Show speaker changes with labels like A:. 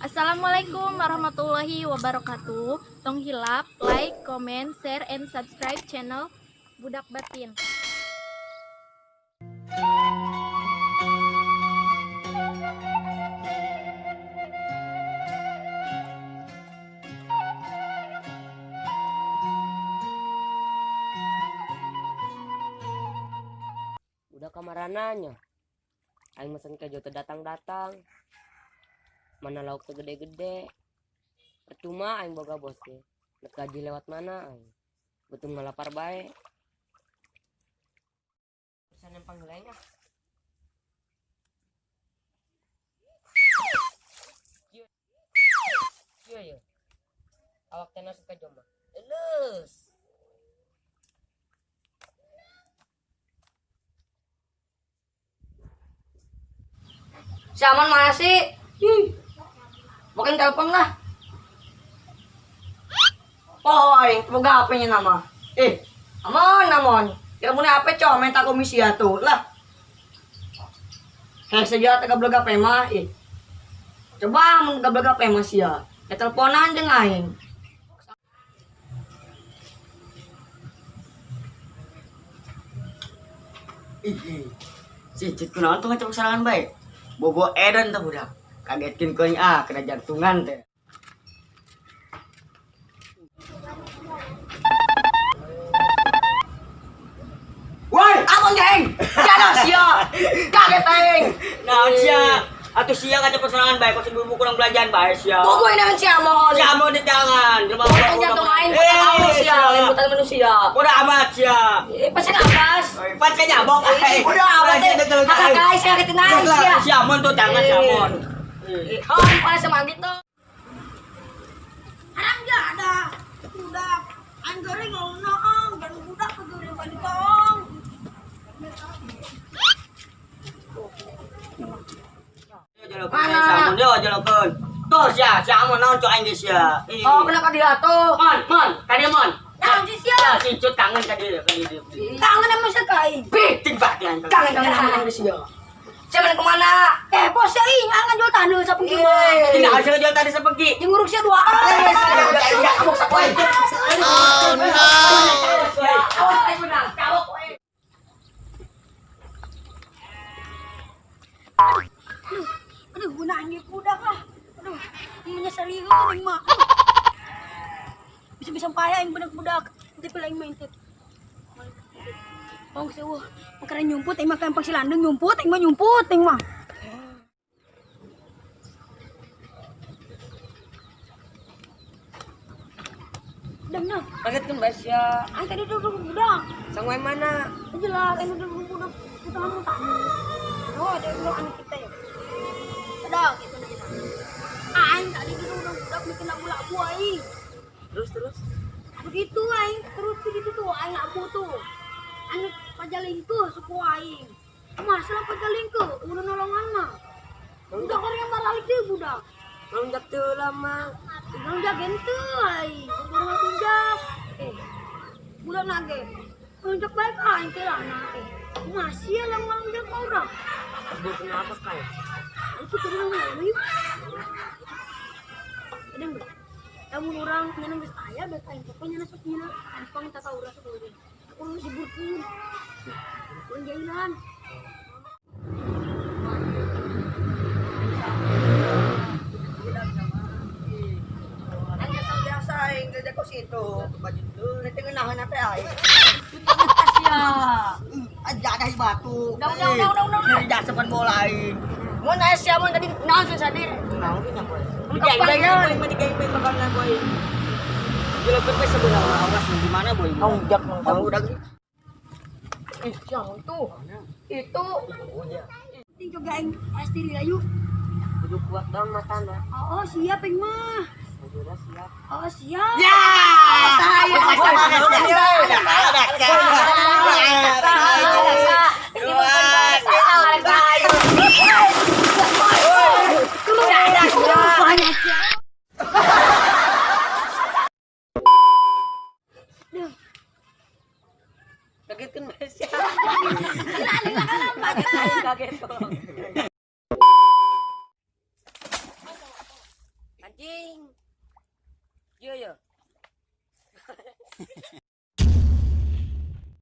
A: Assalamualaikum warahmatullahi wabarakatuh. Tong hilap, like, comment, share, and subscribe channel Budak Batin.
B: Udah kamarananya. Aing mesen kejo teu datang-datang. Mana lauk teu gede-gede. Percuma aing boga bos ge. Nek gaji lewat mana aing? Betul ngalapar bae. Pesan yang panggil aing ah. Kieu. Kieu ye. Awak teh nasi kejo mah. Leus.
C: Si Amon mana sih? Ih. Bukan telepon lah. Oh, aing boga HP-nya nama. Eh, Amon, Amon. Kira punya HP cok, minta komisi ya tuh. Lah. Heh, saja gablek HP mah. Eh. Coba mun gablek HP mah sia. Ya teleponan jeung aing.
D: Ih, ih. Si Cut kunaon tuh ngacok serangan bae. Bobo edan tuh budak. Kagetkin koing ah kena jantungan teh. Woi,
C: Amon geng. Jada sia. Kaget aing.
D: naon sia? Atuh sia ngacok serangan bae kok ibu kurang belanjaan bae sia.
C: Bogo ini si Amon.
D: Si Amon di tangan. Jelema
C: Bukan jantung aing, bukan kamu sia, lembutan manusia.
D: Udah amat sia.
C: Eh, pasti atas.
D: Pas kayaknya bok.
C: Udah amat teh. Kakak kai saya kagetin aing sia.
D: Si Amon tuh tangan si Amon.
C: Oh, pas sama gitu.
E: Haram ada budak aing goreng ngomong dan budak kegoreng bantong.
D: Mana? Si Amon yo jalokeun. Tuh sia, si Amon naon cok aing ge sia.
C: Oh, kenapa dia tuh?
D: Mon, mon, ka dia mon.
E: Naon sih sia?
D: Ya, si Cut kangen ka dia, ka dia.
E: Kangen sama sia ka aing.
D: Ting bak dia.
C: Kangen kangen sama manusia. Siapa yang kemana?
E: Eh, bos sia ing angan jual tanah sapengki mah.
D: Ini hasil jual tadi sepengki.
E: Jeung nguruk sia duaan.
C: Oh no. Awas aing menang. Cawok aing.
E: Aduh, aduh guna anjir budak lah. Aduh, menyesali aing mah. Bisa-bisa payah aing bener budak. Nanti pula aing main tip. Oh, sewa. Makanya nyumput, aing mah kampang si landung nyumput, aing mah nyumput, aing mah. Dan nah,
B: Kagetkeun bae sia.
E: aing tadi duduk budak.
B: Sanggup mana?
E: Jelas, aing duduk budak. Kita ngomong tamu. Oh, ada yang anak kita ya. Ada gitu aja. Aing tadi duduk budak bikin labu-labu aing.
B: Terus terus.
E: Begitu aing terus begitu tuh aing labu tuh. Anu pajalingke suku aing. Masalah pajalingke, udah nolongan mah. Budak orang yang malalik deh budak.
B: Lonjak teu lama.
E: Lonjak gente aing. Budak lonjak. Eh, budak nage. Lonjak baik aing teh lah eh. Masih yang lonjak orang.
B: Gua kenapa kai?
E: Itu tadi ngomong yuk. Ada nggak? Namun orang nyeneng geus aya bet aing pokoknya sok nyina ampang tata urang sok urang. Urang diburkeun. Urang jailan.
C: Aing biasa aing kerja kos itu. Nanti ngenahan apa aing?
A: Sia.
C: Aja ada batu.
A: Udah, udah, udah, udah, udah.
D: Nyeri jasa pan bola aing.
C: Mau nanya si Amon tadi naon sih tadi?
D: Naon ge nya boy.
C: Kapan
D: Boy, mah digaeng bae bakal boy. Jalokeun bae sebenarnya awas di mana boy?
C: Lonjak
D: Tahu udah.
C: Ih, si Amon tuh. Itu
E: Ting juga aing pasti layu.
B: Kudu kuat dong matana.
E: Oh, siap aing mah.
B: Udah siap.
E: Oh, siap.
D: Ya!
E: Banyak ya. Duh,
B: Kagetkeun bae sia. Kaget. Anjing. Iya ya.